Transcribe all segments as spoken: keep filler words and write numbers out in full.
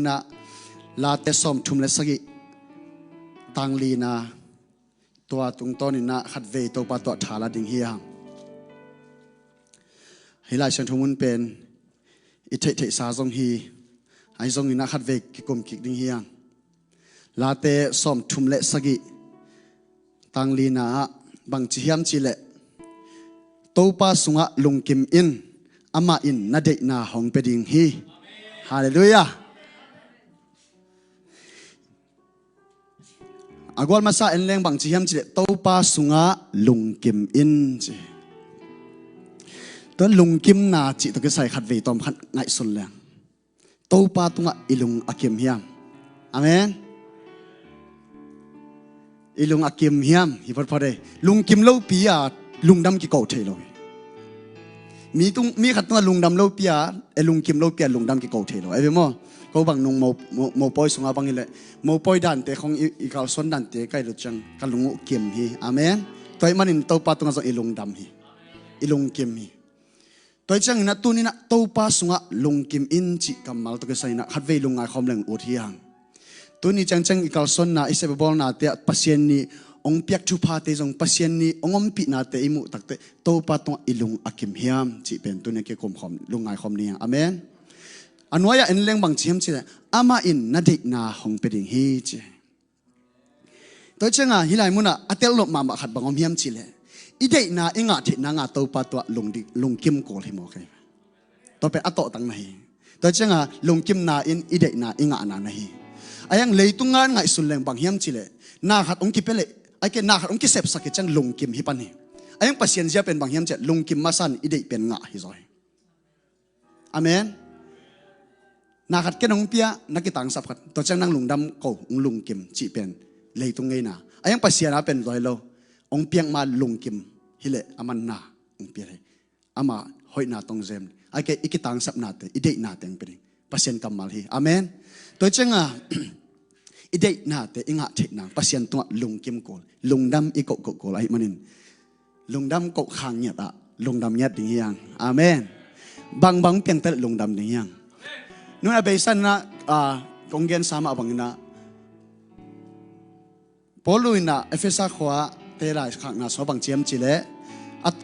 Inah Late sawmthum le sagih, tang lina, tua tungtawninah khatvei Topa tuah thala ding hi hang. Hih Lai Siangtho mun pen i theihtheihsa zong hi, ahi zonginah khatvei kikum kik ding hi hang. Late sawmthum le sagih, tang lina ah bangci hiam cihleh, Topa sungah lungkim in, amah in na deihna hong pia ding hi. Halleluiah. A gual masa en leng bangci hiam cihleh, Topa sungah lungkim in ci. Tua lungkimna cih tawh kisai khatvei tawm khat ngaihsun leng, Topa tungah i lung a kim hiam? Amen. I lung a kim hiam? Hi photphot ei. Lungkim lopi a lungdam kiko thei lo hi. Mi tung, mi khat tungah lungdam lopi a, e, lungkim lopi a lungdam kiko thei lo. Ei ve maw? Ko bang nung mo, mo, mopawi sungah bang hileh, mopawi dante khong i, i kalsuan dante kai lo ciang ka lung uh kim hi. Amen. Tua ahih manin Topa tungah zong i lungdam hi. I lungkim hi. Tua hi cianginah tuninah Topa sungah lungkim in cih kammal tawh kisai inah khatvei lungngai khawm leng ut hi hang. Tuni ciangciang i kalsuanna, i sep i bawlnate ah Pasian nih hong piak thuphate zong, Pasian nih hong ompihnate i muh takteh Topa tungah i lung a kim hiam cih pen tuni a kikum khawm, lungngai khawm ni hang. Amen. A nuai-ah en leng bangci hiam cihleh, amah in na deihna hong pia ding hi ci. Tua hi cianga hih lai munah a telnop mahmah khat bang om hiam cihleh, i deihna i ngah theihna ngah Topa tuah lungdi-, lungkim kul hi maw kei. Tua pen a tawhtang na hi. Tua hi cianga lungkimna in i deihna i ngahna na hi. A hiang leitung ngan ngaihsun leng bang hiam cihleh, na khat hong kipia leh, a hi kei na khat hong kisepsak hi ciang lungkim hi pan hi. A hiang Pasian zia pen bang hiam cihleh, lungkim masa in i deih pen ngah hi zaw hi. Amen. Na khat ken hong pia, na kitangsap khat, tua ciang nang lungdam ko, hong lungkim cih pen leitung ngeina. A hiang Pasian a pen zaw hi lo. Hong piak ma lungkim hileh aman na hong pia hi. Ama hoihna tong zem. A hi kei i kitangsapnate, i deihnate hong pia ding. Pasian kammal hi. Amen. Tua hi cianga i deihnate i ngah theihna Pasian tungah lungkim kul, lungdam i kohkoh kul ahih manin, lungdam koh khang ngiat ah lungdam ngiat ding hi hang. Amen. Bangbang piangtel lungdam ding hi hang. Nuna beisan na, ah, kong gensa mah bangin ah, Paul inah Efesa khua te lai khakna sua bang ciam cileh, at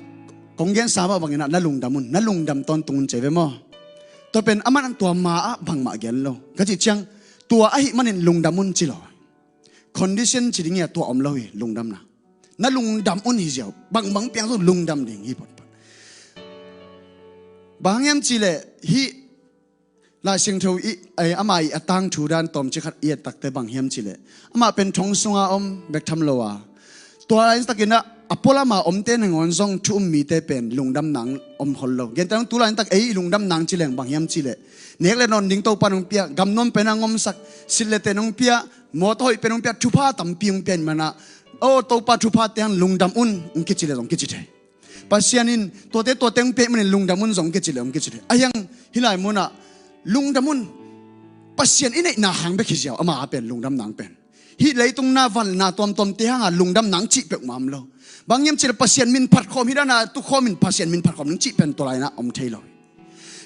kong gensa mah bangin ah na lungdam un, na lungdam tawntung un ci ve maw? Tua pen aman tua ma ah bangmah gen lo. Ka cih ciang tua ahih manin lungdam un ci lo. Condition ci ding hi a, tua om lo hi lungdamna. Na lungdam un hi ziau. Bangbang piang zong lungdam ding hi photphot. Bang hang hiam cihleh hih Lai Siangtho i, ai, ama i a tangthu dan tawmcik khat i et takte bang hiam cihleh, amah pen thong sunga om bek tham lo a, tua laitakin ah a pualam a omte nangawn zong thu um mite pen lungdam nang om khol lo. Gentehna tu laitak ei i lungdam nang ci leng bang hiam cihleh, nek le nawn ding Topa nong pia, gam nuam pen a ngomsak, silh le te nong pia, mawtaw hoih pen hong pia, thupha tampi hong pia in manah, "O Topa, thupha teng lungdam un," hong kici le zong kici thei. Pasian in tuate tuate hong pia ahih manin lungdam un zong hong kici le hong kici thei. A hiang hih lai munah lungdam un. Pasian i neihna hang bek hi ziau, ama a pen lungdam nang pen. Hih leitung na van na tuamtuamte hanga lungdam nang cih peuhmah om lo. Bang hiam cihleh Pasian min phat khawm, hih dana tu khawm in Pasian min phat khawm ning cih pen tua lainah om thei lo.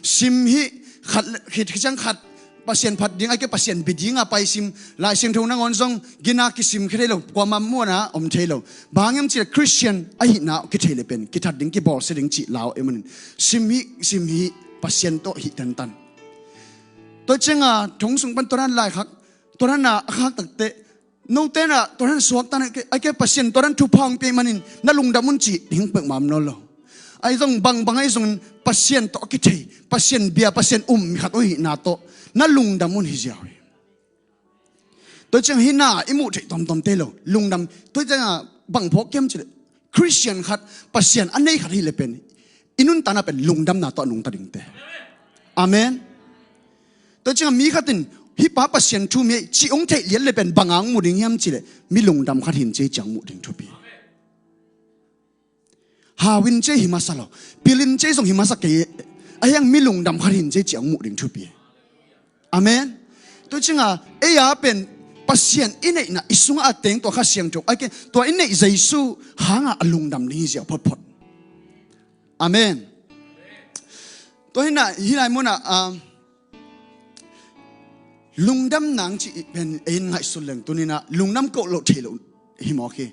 Sim hih khat, khit, khit ciang khat Pasian phat ding, a hi kei Pasian bia dinga pai sim, Lai Siangtho nangawn zong gina kisim khia thei lo, kuamah muana om thei lo. Bang hang hiam cihleh Khristian ahihna kithei le pen kithat ding, kibawlsia ding cih lau ahih manin sim hih, sim hih, Pasian tawh hih tentan. Tua cianga thong sung pan tua dan lai khak, tua dan a khak takte, note na tua dan suakta na, a hi kei Pasian tua dan thupha hong pia ahih manin na lungdam un cih ding peuhmah om nawn lo. Ahi zong bangbang ahi zongin Pasian tawh a kithei, Pasian bia, Pasian um mi khat uh hihna tawh na lungdam un hi ziau hi. Tua ciang hih na i muh theih tuamtuamte lo lungdam. Tua cianga bang phawk hiam cihleh, Khristian khat, Pasian a nei khat hi le pen i nuntakna pen lungdamna tawh a nungta dingte. Amen. Tua cianga mi khatin hih pa Pasian thu mi cih hong theih lian le pen banga hong mu ding hiam cihleh, mi lungdam khat hin ci ciang muh ding thupi. Hau in ci hi masa lo, pil in ci zong hi masa kei, a hiang mi lungdam khat hin ci ciang muh ding thupi. Amen. Tua cianga ei a pen Pasian i neihna i sungah a teng tua Kha Siangtho, a hi kei tua i neih Jesu hanga a lungdam ding hi ziau photphot. Amen. Tua hinah hih lai munah, ah, Lungdam nang cih pen ei in ngaihsun leng tuni-in ah lungdam koh loh theih loh hi mawk hi.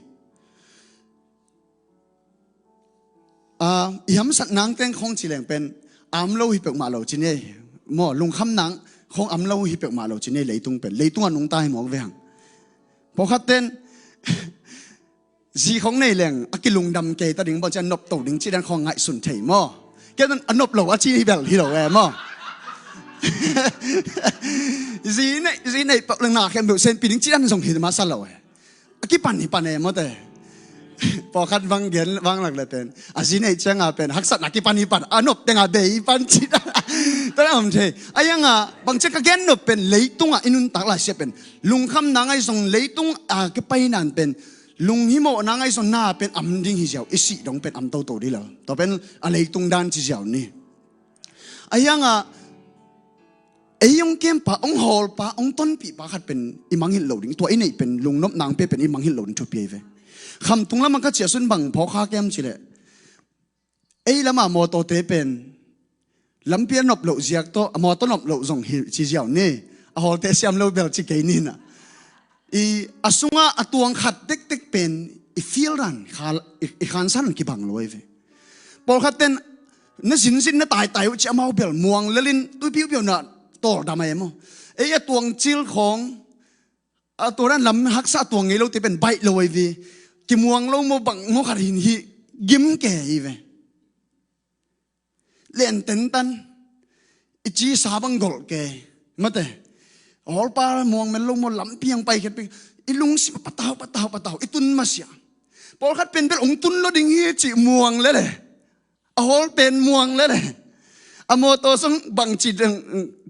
Ah, i hamsat nang teng khong ci leng pen a om lo hi peuhmah lo ci ni ei. Maw, lungkham nang khong a om lo hi peuhmah lo ci ni ei, leitung pen. Leitung a nungta hi mawk ve hang. Pawlkhat ten zi khong nei leng a kilungdam kei ta ding, bang ci a nopto ding ci dan khong ngaihsun thei maw. Kei tun a nop lo a ci hi bel hi lo e maw. Zi nei, zi nei peuh leng na khempeuh senpi ding ci dan zong hi masa lo e. A kipan hi pan e maw te. Pawlkhat bang gen bang lak le pen a zi nei ciang a pen haksatna kipan hi pan, a nop teng a bei hi pan ci dan. Tua na om thei. A yang a bang ci a ka gen nop pen leitung a i nuntak laisia pen lungkham nang ahi zong leitung a kipai nan pen lunghimawh nang ahi zong na pen a om ding hi ziau, i sih dong pen a om toto ding lo. Tua pen a leitung dan ci ziau ni. A yang a ei hong kempa, hong hawlpa, hong tonpihpa khat pen i mangngilh loh ding, tua i neih pen lungnop nang pe pen i mangngilh loh ding thupi ahi ve. Khamtung lam a ka ciah sun bang phawk kha kem ci leh, ei lam a mawtawte pen lampi a nop loh ziak tawh a mawtaw nop loh zong hi ci ziau ni. A hawlte siam lo bel ci kei ni na. I a sungah a tuang khat tektek pen i feel dan, i, i khansa dan kibang lo ahi ve. Pawlkhat ten na zinzin na taitai uh ci amau bel muang lelin tuipiupiu na tawldam ahi maw. Ei a tuang cil khong, a tua dan lam haksa a tuang ngei lote pen baih lo ahi ve. Kimuang lo maw bang maw khat hin hi gim ke ahi ve. Len tentan i cisa bang golh ke mate. Hawlpa muang mel lo maw lampi ang pai khet pi. I lungsim patau, patau, patau, i tun masiah. Pawlkhat pen bel hong tun lo ding hi ci muang lele. A hawl pen muang lele. A mawtaw song bang ci dang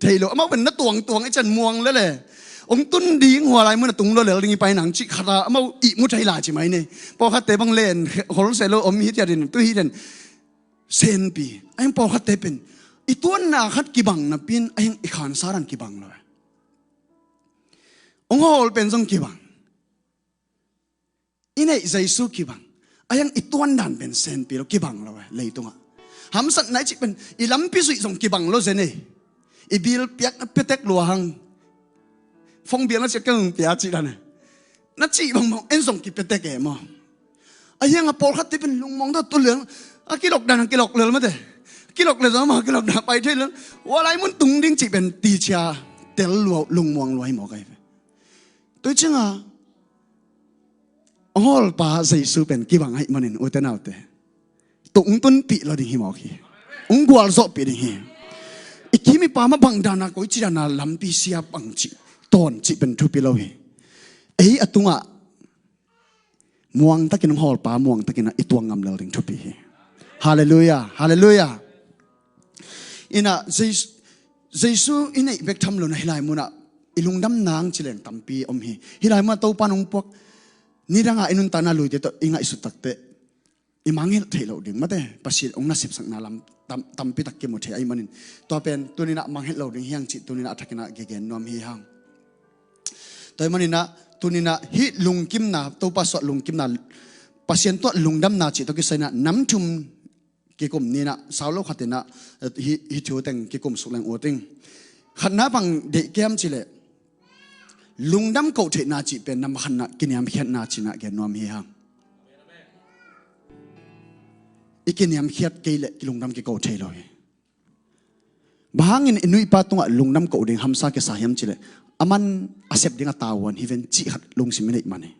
thei lo. Amau pen na tuangtuang i can muang lele. Hong tun ding hua lai mun a tung lo lel ding i pai nang ci khata amau i mu thei la ci mai ne. Pawlkhatte bang len hol se lo om hi tia din tu hi den. Senpi. A hiang pawlkhatte pen i tuanna khat kibang napi-in a hiang i khansa dan kibang lo. Hong hawl pen zong kibang. I neih Jesu kibang. A hiang i tuan dan pen senpi lo, kibang lo leitungah. Hamsatna i cih pen i lampi zuih zong kibang lo zen ei. I bil piak na piatek lua hang. Phone bill na ciat ka hong pia cih dan e. Na cih bangmah en zong kipiatek e maw. A hiang a pawlkhatte pen lungmuang ta tu lel. A kilok dan a kilok lel mate. Kilok lel zong maw kilok dan a pai thei lel. Hua lai mun tung ding cih pen ticia tel lua lungmuang lua hi maw kai ve. Tua cianga hong hawlpa Jesu pen kibang ahih manin ute naute. Tua hong tunpih lo ding hi mawk hi. Hong gualzawhpih ding hi. I kim i pam a bang dana koi ci dana lampi sia bang cih tawn cih pen thupi lo hi. Ei a tungah muangtakin hong hawlpa muangtakin i tuang ngam lel ding thupi hi. Halleluiah, halleluiah. Inah Jesu, Jesu i neih bek tham lo na hih lai munah i lungdam nang ci leng tampi om hi. Hih lai munah Topa nong puak nidangah i nuntakna luite tawh i ngaihsut takteh i mangngilh theih loh ding mate Pasian hong nasepsakna lam tam, tampi tak kimu thei ahih manin tua pen tuninah mangngilh lo ding hiang cih tuninah a thakinah gegen nuam hi hang. Tua ahih maninah tuninah hih lungkimna Topa suah lungkimna Pasian tuah lungdamna cih tawh kisai inah nam thum kikum ninah sau lo khatinah hih, hih thu teng kikum suk leng ut ing. Khatna bang deih kiam cileh lungdam koh theihna cih pen nam khatna kiniamkhiatna cinah gen nuam hi hang. I kiniamkhiat kei leh lungdam kikoh thei lo hi. Bang hangin i nuihpa tungah lungdam koh ding hamsa kisa hiam cileh aman a sep ding a tavuan hi ven cih khat lungsim i neih man hi.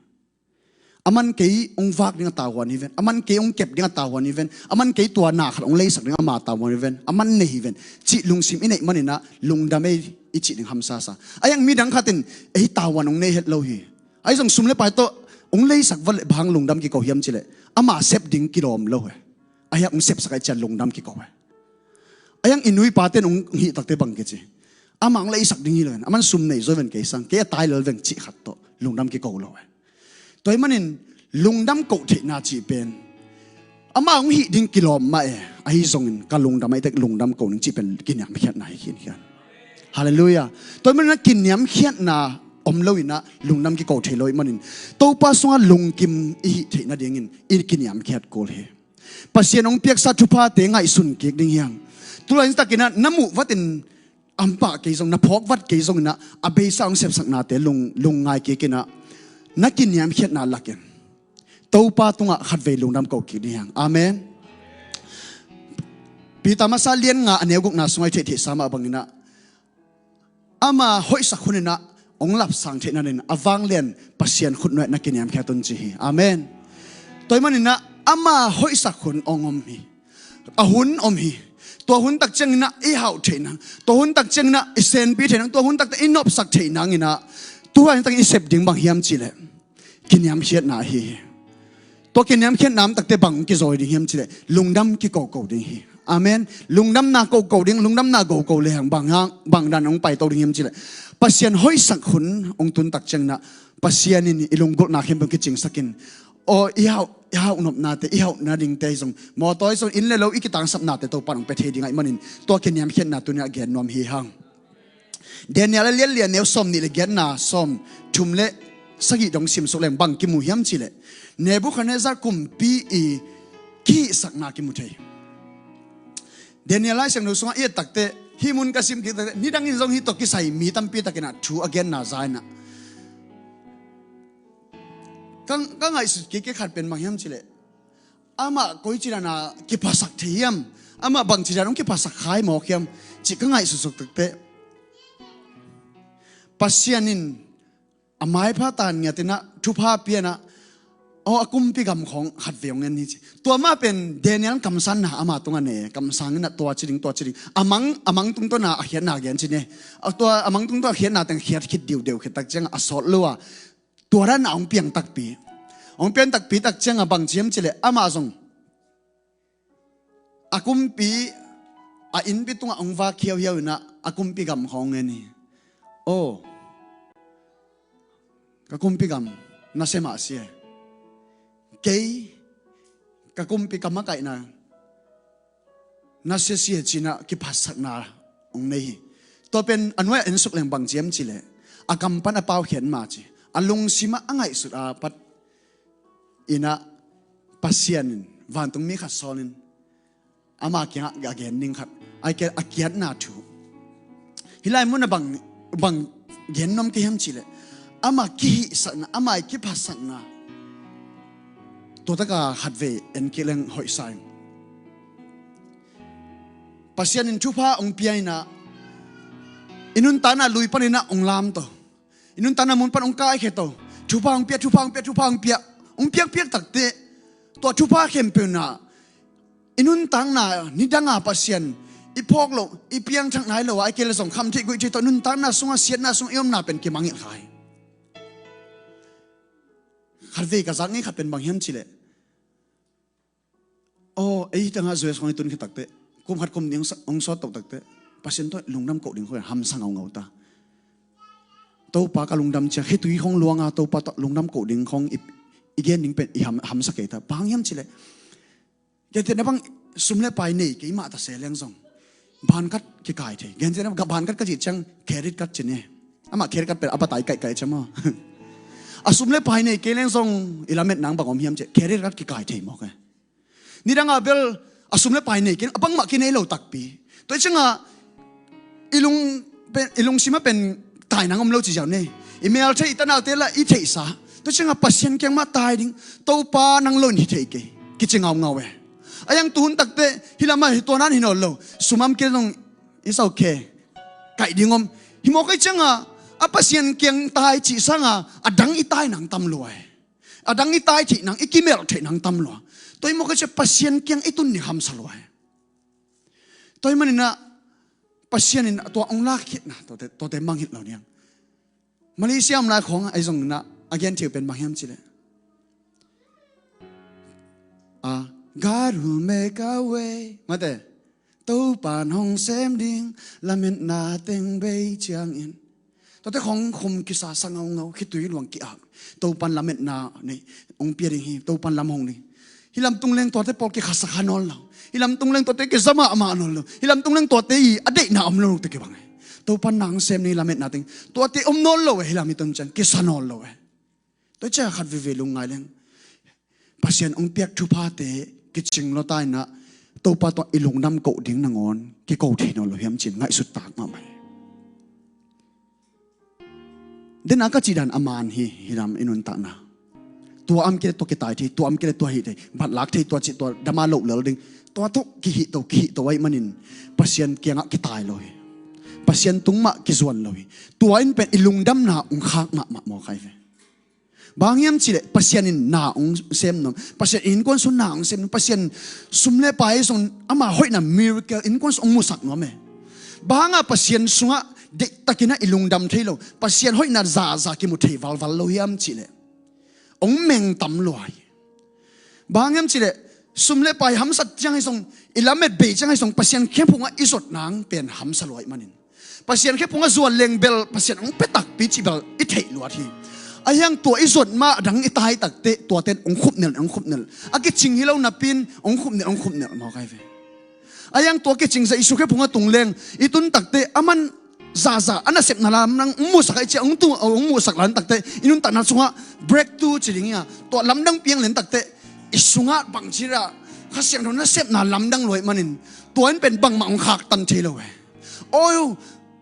Aman kei hong vak ding a tavuan hi ven, aman kei hong kep ding a tavuan hi ven, aman kei tua na khat hong leisak ding ama tavuan hi ven, aman nei hi ven cih lungsim i neih maninah lungdam ei i cih ding hamsa sa. A hiang midang khatin ei tavuan hong nei het lo hi. Ahi zong sum le pai tawh hong leisak vat leh bang hang lungdam kiko hiam cileh ama sep ding kilawm lo hi. A hiang hong sepsak a i cian lungdam kiko hi. A hiang i nuipaten hong hih takte bang kici ama hong leisak ding hi lo hi. Aman sum nei zaw ven kei sang kei a tai lel veng cih khat tawh lungdam kiko lo hi. Tua ahih manin lungdam koh theihna cih pen ama hong hih ding kilawm mah e. Ahi zongin ka lungdam a i tek lungdam koh ning cih pen kiniamkhiatna hi khinkhian. Halleluiah. Tua ahih maninah kiniamkhiatna om loinah lungdam kikoh thei lo ahih manin Topa sungah lungkim i hih theih nadingin i kiniamkhiat kul hi. Pasian hong piaksa thuphate ngaihsun kik ding hiang. Tulaitak inah na muh vatin ampah kei zong, na phawkvat kei zong inah, a beisa hong sepsaknate lung, lungngai kik inah, na kiniamkhiatna lakin Topa tungah khatvei lungdam ko kik ding hi hang. Amen. Peter masa lian nga a neu gukna sungah i theihtheihsa mah bang inah, ama hoihsak hun inah hong lapsang theih nading a vanglian Pasian khutnuai na kiniamkhiat un ci hi. Amen. Tua ahih man inah ama hoihsak hun hong om hi. A hun om hi. Tua hun tak ciang inah i hauh theih nang, tua hun tak ciang inah i senpi theih nang, tua hun tak ciang i nopsak theih nang inah, tua hun tak i sep ding bang hiam cih leh kiniamkhiatna ahi hi. Tua kiniamkhiatna om takte bang kizawi ding hiam cih leh lungdam kikoko ding hi. Amen. Lungdamna koko ding, lungdamna koko le hang bang hang, bang dan hong paito ding hiam cih leh Pasian hoihsak hun hong tun tak ciang inah Pasian in i lunggulhna khempeuh kicingsak in, aw, i hauh, i hauh nopnate, i hauh nadingte hi zong, mawtaw hi zong, inn le lo i kitangsapnate Topa in hong pia thei ding ahih manin, tua kiniamkhiatna tuni-ah gen nuam hi hang. Daniel a lian li a neu sawm nih le giatna, sawm thum le sagih dong simsuk leng bang kimu hiam cih leh, Nebuchadnezzar kumpi i kihihsakna kimu thei. Daniel Lai Siangtho sungah i et takte, hih mun ka sim kik takte, nidang in zong hih tawh kisai mi tampi tak inah thu a genna za inah, ka, ka ngaihsut kik khat pen bang hiam cih leh, amah koici dan a kiphasak thei hiam? Amah bangci dan hong kiphasak khai mawk hiam? Cih ka ngaihsutsuk takte, Pasian in a maipha tan ngiat inah thupha pia inah, aw, a kumpi gam khawng khatvei hong en hi ci. Tua mah pen Daniel kamsanna ama tungah ne, kamsang inah tua ci ding, tua ci ding. A mang, a mang tungtawn a khiatna gen ci ne. A tua a mang tungtawn a khiatna teng khiat khit diudeu khit tak ciang a sawt lo a, tua dan a hong piang takpi. Hong piang takpi tak ciang a bang ci hiam cih leh, amah zong a kumpi, a innpi tungah hong vak hiauhiau inah a kumpi gam khawng en hi. Aw, ka kumpi gam, na sia mah sia. Kei, ka kumpi ka makaihna, na sia sia ci inah kiphatsakna hong nei hi. Tua pen a nuai-ah ensuk leng bang ci hiam cih leh, a kam pan a pau khian mah ci. A lungsim ah a ngaihsut a pat inah Pasian in vantungmi khat sawl in ama kiangah a gen ding khat, a kiat, a kiatna thu. Hih lai munah bang, bang gen nuam ka hiam cih leh, ama kihihsakna, ama i kiphatsakna, tua tak a khatvei en kik leng hoihsa ing. Pasian in thupha hong pia inah, i nuntakna lui pan inah hong lam to. I nuntakna mun pan hong kaikhia to. Thupha hong pia, thupha hong pia, thupha hong pia. Hong piakpiak takte, tua thupha khempeuh inah, i nuntakna nidang a Pasian i phawk loh, i piangthak nai lo a, ahih kei leh zong khamtheih guihtheih tawh nuntakna sungah, siatna sungah i omna pen kimangngilh kha hi. Khatvei ka zak ngei khat pen bang hiam cih leh, aw, ei tangah U S khawng i tun khit takte, kum khat kum nih hong sa-, hong sawt toh takte, Pasian tawh lungdam koh ding khawng hamsa ngaungau ta. Topa ka lungdam ciang, khitui khawng luang a, Topa tawh lungdam koh ding khawng i, i gen ding pen i ham, hamsa kei ta. Bang hiam cih leh, gentehna bang, sum le pai nei kei mah ta se leng zong, bankat kikai thei. Gentehna bang, bankat ka cih ciang credit card ci ne. Amah credit card pen a batai kaihkaih ciang maw. A sum le pai nei kei leng zong i lametna bang om hiam cih leh, credit card kikai thei mawk e. Nidang a bel a sum le pai nei kei, a bangmah kinei lo takpi. Tua ciang a i lung pen, i lungsim ah pen tainang om lo ci ziau ne. I mel theih, i tanaute lah i theihsa. Tua ciang a Pasian kiang mah tai ding. Topa, nang lo in hi thei kei, kici ngaungau e. A hiang tuhun takte, hih lamah hi, tua nan hi nawn lo. Sum om kei zong it's okay. Kaih ding om. Hi mawk ahih ciang a, a Pasian kiang tai cih sang a, a dang i tainang tam lua e. A dang i tai theih nang, i kimelh theih nang tam lua. Tua hi mawk ahih ciang Pasian kiang i tun ding hamsa lua hi. Tua ahih manin ah Pasian in tua hong lakkhiatna, tuate, tuate mangngilh lo ni hang. Malaysia om lai khawng ah ahi zongin ah a gen thei uh pen bang hiam cih leh, a, God will make a way. Mate, Topa'n hong sem ding, lametna teng bei ciangin. Tuate khawng khum kisa sa ngaungau, khitui luang ki-ak. Topa'n lametna nei hong pia ding hi, Topa'n lam hong ding. Hih lamtung leng tuate pawl kikhasak kha nawn lo. Hih lamtung leng tuate kiza mahmah nawn lo. Hih lamtung leng tuate i a deihna om lo te kibang hi. Topa'n nang sem ding, lametna teng. Tuate om nawn lo e, hih lam i tun ciang kisa nawn lo e. Tua ciang khat veve lungngai leng, Pasian hong piak thuphate kicing lua ta in ah, Topa tawh i lungdam koh ding nangawn kiko thei nawn lo hiam ci-in ngaihsut tak mahmah hi. Dena ka cih dan a man hi, hi lam i nuntakna. Tua om kei le tua kitai thei, tua om kei le tua hih thei, bat lak thei, tua cih tua dama loh lel ding. Tua tawh kihih to, kihih to ahih manin Pasian kiangah kitai lo hi. Pasian tung mah kizuan lo hi. Tua in pen i lungdamna hong khak mahmah mawk ahi ve. Bang hang hiam cih leh Pasian in na hong sem nuam. Pasian in innkuan sung na hong sem nuam. Pasian sum le pai sung ama hoihna miracle innkuan sung hong musak nuam e. Bang hanga Pasian sungah deihtakin ah i lungdam thei lo. Pasian hoihna zaza kimu thei valval lo hiam cih leh hong mengtam lua hi. Bang hang hiam cih leh sum le pai hamsat ciang hi zong, i lamet bei ciang hi zong, Pasian khephungah i zuat nang pen hamsa lua ahih manin, Pasian khephungah zuat leng bel Pasian hong pia takpi cih bel i theih luat hi. Ahi hang tua i zuat mah a dang i tai takteh tuate in hong khupnel, hong khupnel, a kicing hi lo napi in hong khupnel, hong khupnel mawk ahi ve. Ahi hang tua kicing zah Jesu khephungah tung leng i tun takteh aman zaza a nasepna lamdang hong musak ahih ciang, hong tu, hong musak lan takteh i nuntakna sungah breakthrough ci ding hi a, tua lamdang piang len takteh i sungah bangci a Kha Siangtho nasepna lamdang lua ahih manin tua in pen bangmah hong khaktan thei lo e. Aw,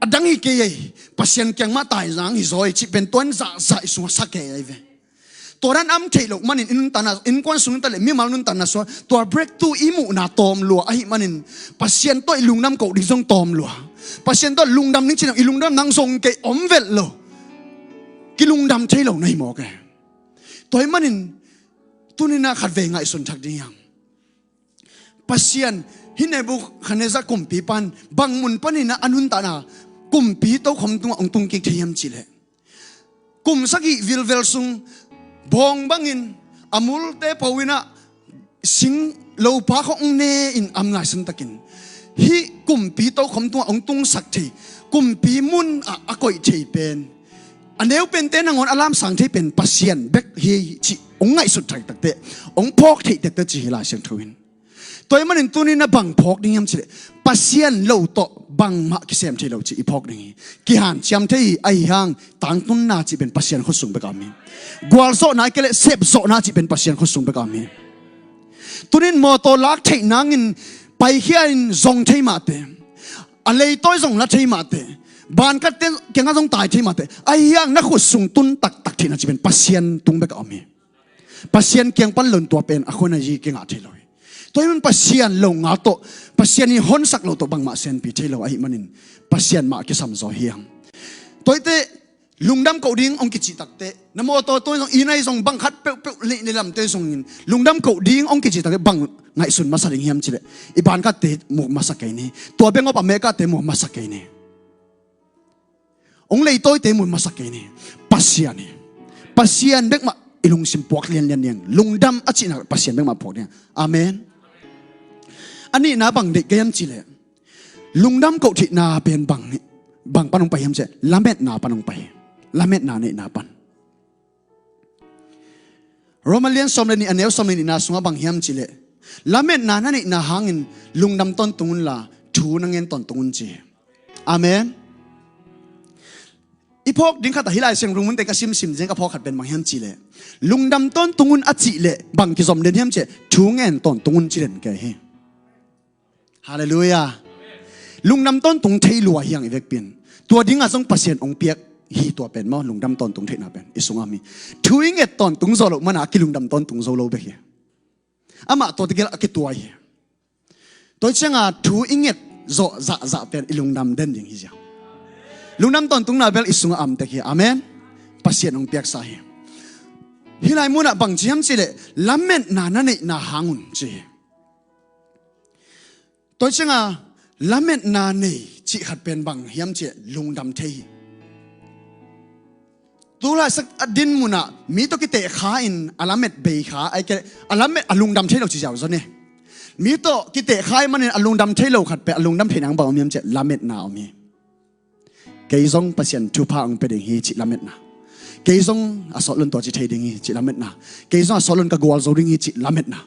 a dang hi kei ei, Pasian kiang mah tai nang hi zaw ei cih pen tua in zahzah i sungah sa kei ahi ve. Tua dan a om theih loh manin i nuntakna, innkuan sung nuntak le mimal nuntakna sungah tua breakthrough i muhna tawm lua ahih manin Pasian tawh i lungdam koh ding zong tawm lua. Pasian tawh lungdam ding cih nang i lungdam nang zong kei om velh lo. Kilungdam thei lo na hi mawk e. Tua ahih manin tuni-in ah khatvei ngaihsun thak ding hiam? Pasian, hih Nebukhadnezzar kumpipa in bang mun panin ah a nuntakna kumpi tokhom tungah hong tung kik thei hiam cih leh, kum sagih vilvel sung bawng bangin a multe po in ah sing lopa khawng ne in a om lai santakin hih kumpi tokhom tungah hong tungsak thei, kumpi mun ah a koih thei pen a neu pente nangawn a lamsang thei pen Pasian bek hi cih hong ngaihsut thei takteh, hong phawk theih takteh ci hi Lai Siangtho in. Tua ahih manin tuni-in ah bang phawk ding hiam cih leh Pasian lo tawh bangmah kisem thei lo cih i phawk ding hi. Kihanciam thei hi, ahi hang tangtunna cih pen Pasian khut sung bek a om hi. Gualzawhna ahih kei leh sepzawhna cih pen Pasian khut sung bek a om hi. Tuni-in mawtaw lak theih nangin paikhia in zong thei mahte, a leitawi zong la thei mahte, bankatte kiangah zong tai thei mahte, ahi hang na khut sung tun taktak theihna cih pen Pasian tung bek a om hi. Pasian kiang pan lo in tua pen a khua na hi kingah thei lo hi. Tua ahih manin Pasian lo ngal tawh, Pasian in honsak loh tawh bangmah senpi thei lo ahih manin Pasian mah kisam zaw hi hang. Tua hi teh lungdam koh ding hong kicih takteh, na mawtaw tung zong, inn ah zong, bang khat peuhpeuh neih lamte zongin lungdam koh ding hong kicih takteh bang ngaihsun masa ding hiam cih leh, i bankatte mu masa kei ni, tua bengawp a mehkate mu masa kei ni, hong leitawite mu masa kei ni. Pasian hi. Pasian bek mah i lungsim puak lianlian ding. Lungdam a cihna Pasian bek mah puak ding. Amen. A nihna bang deih ka hiam cih leh, lungdam koh theihna pen bang, bang pan hong pai hiam cih leh, lametna pan hong pai. Lametna neihna pan. Roma lian sawm le nih, a neu sawm le nihna sungah bang hiam cih leh, lametna na neihna hangin lungdam tawntung unla thu na ngen tawntung un ci hi. Amen. I phawk ding khat ah hih Lai Siangtho mun teng ka simsim ciang ka phawk khat pen bang hiam cih leh, lungdam tawntung un a cih leh bang kizom den hiam cih leh, thu ngen tawntung un ci den kei hi. Halleluiah. Lungdam tawntung thei lua hi hang i vekpi in. Tua dingah zong Pasian hong piak hi tua pen maw, lungdam tawntung theihna pen i sungah om hi. Thu i nget tawntung zawh loh manin a kilungdam tawntung zo lo bek hi. Amah tua tegel a kituai hi. Tua hi ciangah thu i nget zawh zahzah pen i lungdam den ding hi ziau. Lungdam tawntungna bel i sungah a om tek hi. Amen. Pasian hong piaksa hi. Hih lai munah bang ci hiam cih leh, lametna na neihna hang un ci hi. Tua hi ciangah lametna nei cih khat pen bang hiam cih leh lungdam thei hi. Tulaitak a din munah mi tawh kiteh kha in a lamet bei kha, ahih kei leh a lamet a lungdam thei lo ci ziau zaw ni. Mi tawh kiteh kha ahih manin a lungdam thei lo khat pen, a lungdam theih nang bang om hiam cih leh lametna om hi. Kei zong Pasian thupha hong pia ding hi cih lametna. Kei zong a sawt lon tua ci thei ding hi cih lametna. Kei zong a sawt lon ka gualzo ding hi cih lametna.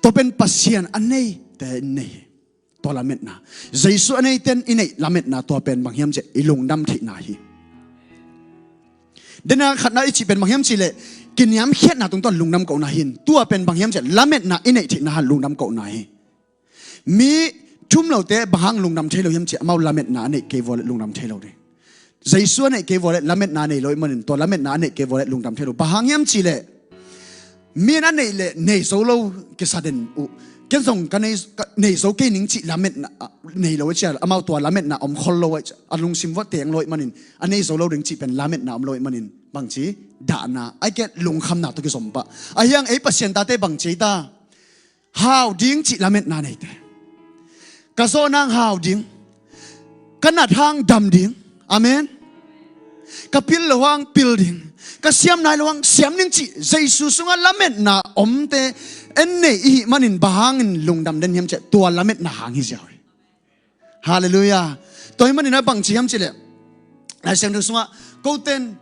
Tua pen Pasian a neite in nei hi. Tua lametna. Jesu a neite in i neih lametna tua pen bang hiam cih leh i lungdam theihna hi. Dena khatna i cih pen bang hiam cih leh, kiniamkhiatna tungtawn lungdam kohna hi in. Tua pen bang hiam cih leh, lametna i neih theihna hang lungdam kohna hi. Mi thum lote bang hang lungdam thei lo hiam cih leh, amau lametna a neih kei vua leh lungdam thei lo ding. Jesu a neih kei vua leh lametna nei lo ahih manin, tua lametna a neih kei vua leh lungdam thei lo. Bang hang hiam cih leh, mi in a neih leh nei zo lo kisa den uh. Ken zong ka nei, ka nei zo kei ning cih lametna, ah, nei lo ahih ciang, amau tua lametna om khol lo ahih ciang, a lungsim vuah teng lo ahih manin, a nei zo lo ding cih pen lametna om lo ahih manin, bangci, dahna, ahih kei leh lungkhamna tawh kizom pah. Ahih hang ei Pasian tate bangci ta, hau ding cih lametna nei te. Ka zawh nang hau ding. Ka nat hang dam ding. Amen. Ka pil lo hang pil ding. Ka siam nai lo hang siam ding cih Jesu sungah lametna omte en nei i hih manin bang hangin lungdam den hiam cih leh tua lametna hang hi ziau hi. Halleluiah. Tua ahih manin a bangci hiam cih leh, Lai Siangtho sungah kote in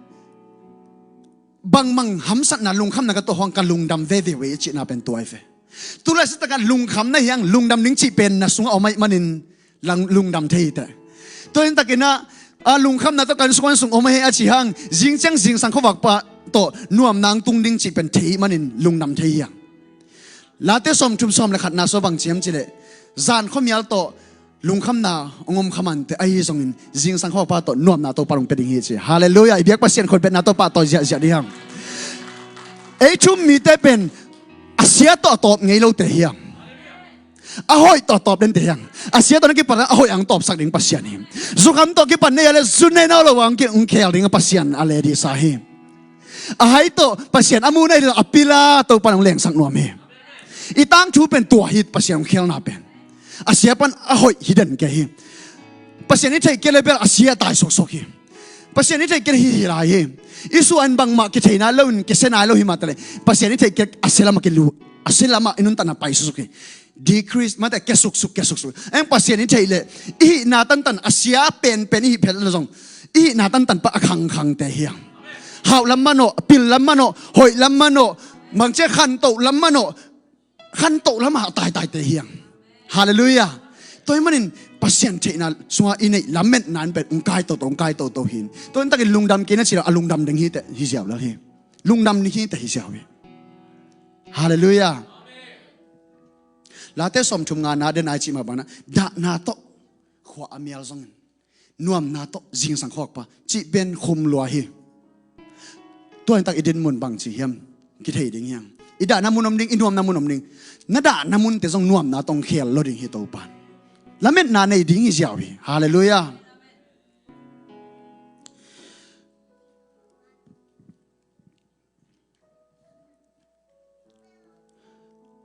bangmah hamsatna lungkhamna ka tuah hang ka lungdam veve uh hi cihna pen tua hi ve. Tu laitak ah lungkham na hi hang, lungdam ding cih pen na sungah om ahih manin lungdam thei hi teh. Tua hi takin ah, a lungkhamna tawh ka inn sung, ka inn sung om ahi a cih hang, zing ciang zingsang khuavak pa tawh nuamna hong tung ding cih pen thei ahih manin lungdam thei hi hang. Late sawmthum sawm le khatna sungah bang ci hiam cih leh, zan khuamial tawh lungkhamna hong om kha mah inteh, ahi zongin zingsang khuavak pa tawh nuamna Topa in hong pia ding hi ci. Halleluiah. I biak Pasian khut betna Topa tawh ziahziah ding hi hang. Ei thu-um mite pen a sia tawh a tawp ngei lote hi hang. A hoih tawh a tawp dente hi hang. A sia tawh na kipan a hoih hong tawpsak ding Pasian hi. Zukham tawh kipan na hia leh zu nei nawn lo hong ki, hong khel ding a Pasian a leadisa hi. A hai tawh Pasian a mu na hia leh a pil a Topa in hong lengsak nuam hi. I tangthu pen tua hi, Pasian hong khelna pen. A sia pan a hoih hi den kei hi. Pasian i theih kei leh bel a sia a tai suaksuak hi. Pasian i theih kei leh hi hi lai hi. I sua in bangmah kithei nai lo in, kisia nai lo hi mah ta leh, Pasian i theih kei leh a sia lamah kilu, a sia lamah i nuntakna pai suksuk hi. Decrease mah ta, kia suksuk, kia suksuk. Eng Pasian i theih leh, i hihna tantan, a sia penpen i hih phial leh zong, i hihna tantan pan a khangkhangte hi hang. Hauh lam manawh, pil lam manawh, hoih lam manawh, bangci khantoh lam manawh, khantoh lamah a taitaite hi hang. Halleluiah. Tua ahih manin Pasian theihna sungah i neih lametna in pen hong kai toto, hong kai toto hi. Tua hi takin lungdam kei na ci leh a lungdam ding hi teh hi ziau lel hi. Lungdam ding hi teh hi ziau hi. Halleluiah. Late sawmthum ngana, den a i cih mah bangin ah, dahna tawh khua a mial zongin, nuamna tawh zingsang khuavak pa cih pen khum lua hi. Tua hi tak i din mun bang ci hiam kithei ding hi hang. I dahna mun om ding, i nuamna mun om ding. Na dahna munte zong nuamna tawh hong khel lo ding hi Topa in. Lametna nei ding hi ziau hi. Halleluiah.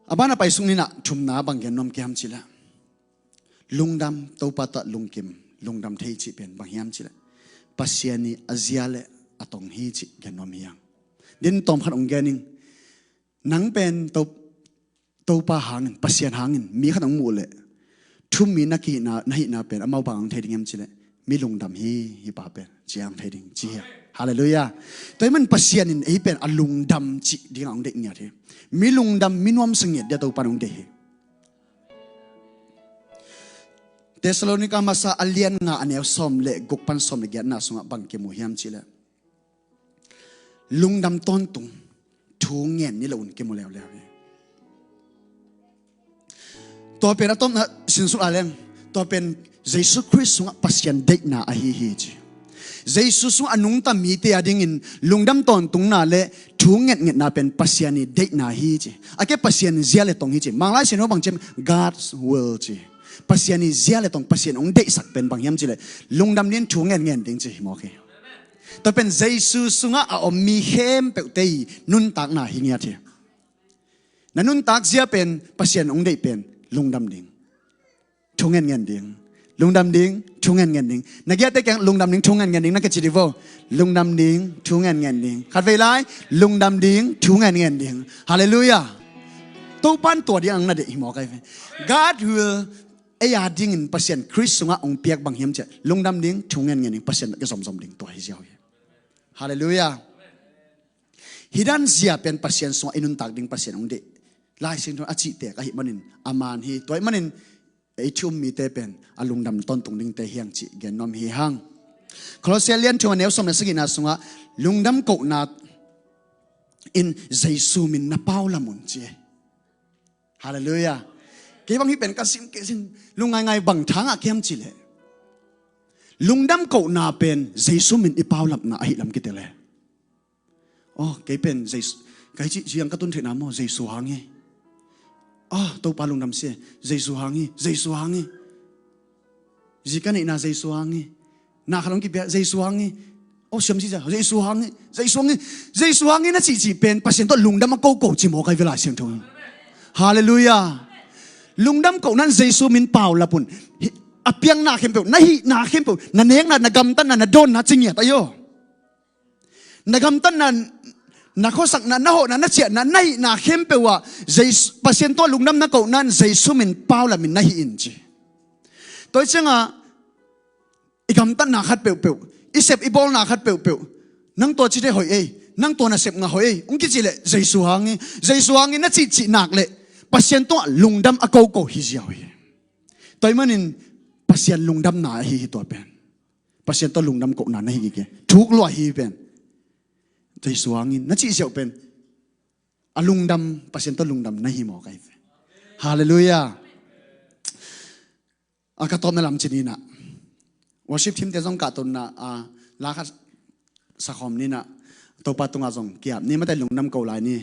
A ban a pai sung ni in ah thumna bang gen nuam ka hiam cih leh, lungdam, Topa tawh lungkim, lungdam thei cih pen bang hiam cih leh, Pasian i a zia leh a tong hi cih gen nuam hi hang. Din tawm khat hong gen ing. Nang pen To, Topa hangin, Pasian hangin mi khat hong muh leh, thu-um mi na kihihna, na hihna pen amau bang hong thei ding hiam cih leh, mi lungdam hi, hih pa pen ci a hong thei ding ci hi. Halleluiah. Tua ahih manin Pasian in ei pen a lungdam cih dingah hong deih ngiat hi. Mi lungdam, mi nuamsa ngiat dingah Topa in hong deih hi. Thessalonika masa a lian nga, a neu sawm le guk pan sawm le giatna sungah bang kimu hiam cih leh, lungdam tawntung thu ngen ni lo un kimu leuleu hi. Tua pen a tawpna sinsulh a leng, tua pen Jesu Khrist sungah Pasian deihna ahi hi ci. Jesu sungah a nungta mite a dingin lungdam tawntungna le thu ngetngetna pen Pasian i deihna hi ci. A kei Pasian zia le tong hi ci. Manglai Siangtho bang ci hiam, God's will ci. Pasian i zia le tong, Pasian hong deihsak pen bang hiam cih leh, lungdam ding, thu ngetnget ding ci hi mawk hi. Tua pen Jesu sungah a om mi khempeuhte i nuntakna hi ngiat hi. Na nuntak zia pen, Pasian hong deih pen, lungdam ding, thu ngetnget ding. Lungdam ding, thu ngetnget ding. Na giate kiang lungdam ding, thu ngetnget ding, na kici dih vo. Lungdam ding, thu ngetnget ding. Khatvei lai, lungdam ding, thu ngetnget ding. Halleluiah. Topa in tua ding a na deih hi mawk hi ve. God will, ei a dingin Pasian Khrist sungah hong piak bang hiam cih leh, lungdam ding, thu ngetnget ding, Pasian tawh kizomzom ding, tua hi ziau hi. Halleluiah. Hih dan zia pen Pasian sungah i nuntak ding Pasian hong deih. Lai Siangtho in a cihtek ahih manin a man hi. Tua ahih manin ei thu-um mite pen a lungdam tawntung dingte hi hang cih gen nuam hi hang. Kolose lian thum, a neu sawm le sagihna sungah lungdam kohna in Jesu min na pau lam un ci. Halleluiah. Kei bang hih pen ka sim, kei sim lungngaingai, bang thangah ka hiam cih leh, Lungdam kohna pen Jesu min i paulapna ahi lam kitel e. Oh, kei pen Jesu, kei ci, ciang ka tun theihna maw, Jesu hang hi. Ah, Topa lungdam si e, Jesu hang hi, Jesu hang hi. Zi ka neihna Jesu hang hi. Na khat hong kipia, Jesu hang hi. Oh, siam si cia, Jesu hang hi, Jesu hang hi. Jesu hang hi na cihcih pen Pasian tawh lungdam a koko ci maw kai ve Lai Siangtho. Halleluiah. Lungdam kohna in Jesu min paulap un. Hi, a piangna khempeuh, na hihna khempeuh, na nekna, na gamtatna, na dawnna ci ngiat ahi aw. Na gamtatna, na khuasakna, na hawhna, na ciahna, na hihna khempeuh ah Jesu, Pasian tawh lungdam na kohna in Jesu min paulap in na hih in ci. Tua hi ciangah i gamtatna khat peuhpeuh, i sep i bawlna khat peuhpeuh, nang tua cite hoih ei, nang tua nasep ngah hoih ei, hong kicih leh Jesu hang hi, Jesu hang hi na cihcih nak leh Pasian tungah lungdam a koko hi ziau hi. Tua ahih manin Pasian lungdamna ahi hi tua pen. Pasian tawh lungdam kohna na hi kei. Thuk lua hi pen. Jesu hang hi na cih ziau pen. A lungdam, Pasian tawh lungdam na hi maw kai ve. Halleluiah. A ka tawpna lam ci ni nah. Worship team te zong kahto nah, a, la khat sakhawm ni nah. Topa tungah zong ki-ap ni, mate lungdam ko lai ni.